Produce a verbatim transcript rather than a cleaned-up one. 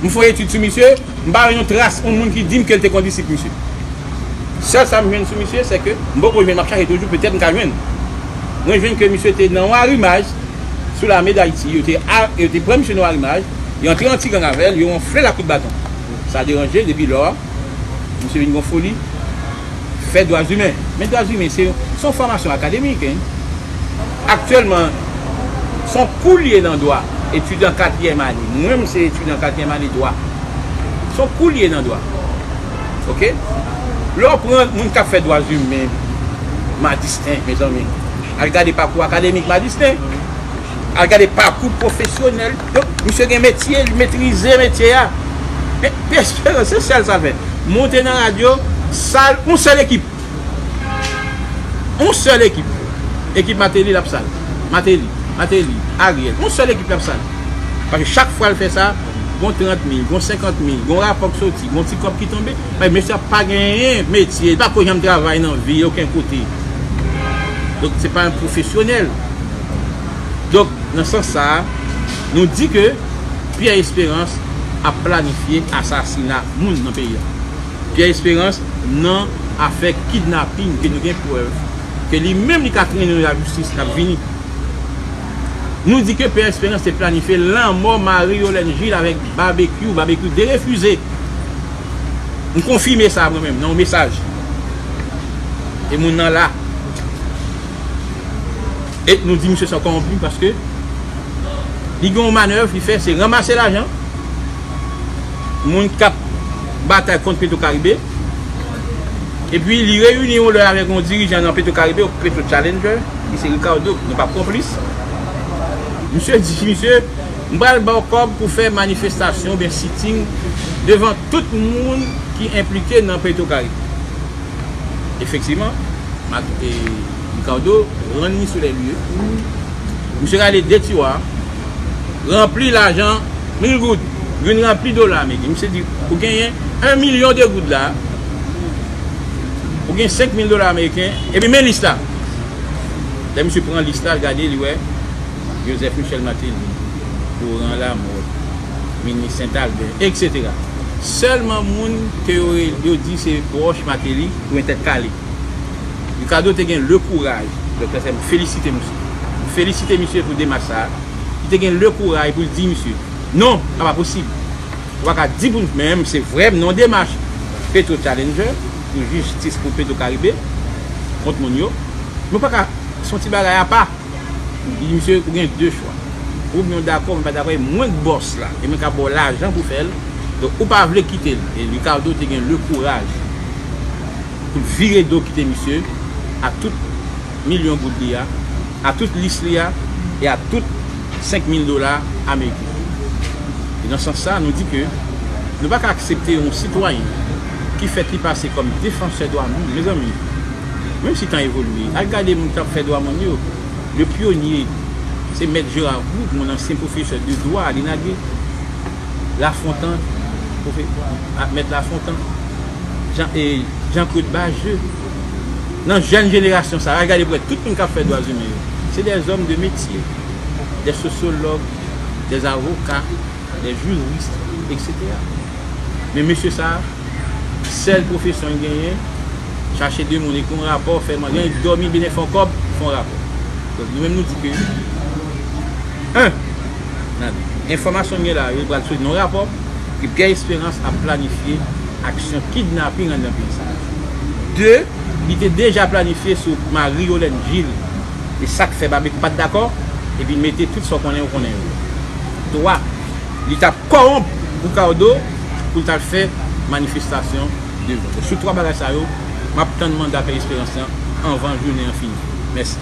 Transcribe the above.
M fè yon etid sou misye, m pa wè yon tras yon moun ki di m ke l te kondisip misye. Sèl sa m jwenn sou misye, se ke m poko jwenn, m ap chache toujou, petèt m ka jwenn. Mwen jwenn ke misye te nan yon arimaj sou lame Dayiti. Yo te, a, yo te pran misye nan yon arimaj, yo antre an ti gang avè l, yo wonfle l ak kout baton. Sa deranje depi lò a. Misye vin gon foli. Fè dwa imen. Men dwa imen, se, se yon fòmasyon akademik, en. Aktyèlman, se yon kou l ye nan dwa. Etidyan katriyèm ane. Mwen menm, se etidyan katriyèm ane dwa. Se yon kou l ye nan dwa. Oke? Lè w pran moun k ap fè dwa imen, Madistin, mezanmi. Al gade pakou akademik Madistin. Al gade pakou pwofesyonèl. Donk, misye gen metye, li metrize metye a. Men, Pierre Espérance, se sèl sa l fè. Monte nan radyo, sal, yon sèl ekip. Yon sèl ekip. Ekip Martelly, l ap sal. Martelly, Martelly, Ariel. Yon sèl ekip, l ap sal. Paske chak fwa l fè sa, gon trant mil, gon senkant mil, gon rapò k soti, gon ti kòb ki tonbe. Men mesye a pa genyen metye, li pa ko janm travay nan vi, okenn kote. Donk, se pa yon pwofesyonèl. Donk, nan sans sa a, nou di ke Pierre Espérance ap planifye asasina moun nan peyi a. Pierre Espérance nan afè kidnaping ke nou gen prèv ke li menm li ka trennen lajistis k ap vini. Nou di ke Pierre Espérance te planifye lanmò Marie Yolène Gilles avèk Babekyou, Babekyou derefize. M konfime sa mwen menm nan yon mesaj. E moun nan la. E nou di misye se yon kòwonpi paske li gen yon manèv li fè, se ranmase lajan moun k ap batay kont Petro Caribe. Epi li reyini yon lè avèk yon dirijan nan Petro Caribe, Petro Challenger, ki se Ricardo, nou p ap konplis. Misye di, misye, m pral ba w kòb pou fè manifestasyon oubyen sitting devan tout moun ki enplike nan Petro Caribe. Efektivman, Mak-, e, Ricardo rann li sou lè lye. Misye rale de tiwa, ranpli lajan, mil goud, youn ranpli dola ameriken. Misye di, ou genyen yon milyon de goud la, ou gen senk mil dola ameriken, epi men lis la. Lè misye pran lis la, l gade, li wè Joseph Michel Martelly, Laurent Lamothe, minis Saint Albert, etsetera. Sèlman moun ke yo, yo di se pwòch Martelly, oubyen tèt kale. Ricardo te gen le kouraj, Doktè Sèm, felisite misye. Felisite misye pou demach sa a. Li te gen le kouraj pou l di misye, non, sa pa posib. Ou pa ka di pou menm, se vrè, m nan demach Petro Challenger, pou jistis pou Petro Caribe, kont moun yo. Men ou pa ka, se yon ti bagay apa. Li di, misye, ou gen de chwa. Oubyen w dakò, mwen pa dakò, e mwen k bòs la. E mwen k ap ba w lajan pou fè l. Donk, ou pa vle kite l. E Ricardo te gen le kouraj pou l vire do kite misye a tout milyon goud li a, a tout lis li a, e a tout senk mil dola ameriken. E nan sans sa, nou di ke nou pa ka aksepte yon sitwayen ki fèt li pase kòm defansè dwa moun, mezanmi, menm si tan evolye, al gade moun k ap fè dwa moun yo. Le pyonye, se Mèt Gérard Goud, yon ansyen pwofesè de dwa, li lage Lafontan, pwofe-, a, Mèt Lafontan, Jean, e, Jean-Claude Bajeux. Nan jèn jenerasyon sa a, al gade pou wè tout moun k ap fè dwa imen yo. Se des hommes de métier, des sociologues, des avocats, des juristes, etsetera. Men mesye sa a, sèl pwofesyon l genyen, chache de moun, ekri yon rapò, fè mande, dòmi, byen fè yon kòb, fè yon rapò. Donk, nou menm nou di ke, en, nan enfòmasyon n gen la, yo pral soti nan yon rapò ke Pierre Espérance ap planifye aksyon kidnaping anndan peyi sa a. De, li te deja planifye sou Marie Yolène Gilles. E sa k fè Babekyou pa t dakò, epi mete tout sa w konnen yo konnen yo. Twa, li t ap kòwonp Ricardo pou l t al fè manifestasyon devan. Sou twa bagay sa yo, m ap tann manda Pierre Espérance lan anvan jounen an fini. Mèsi.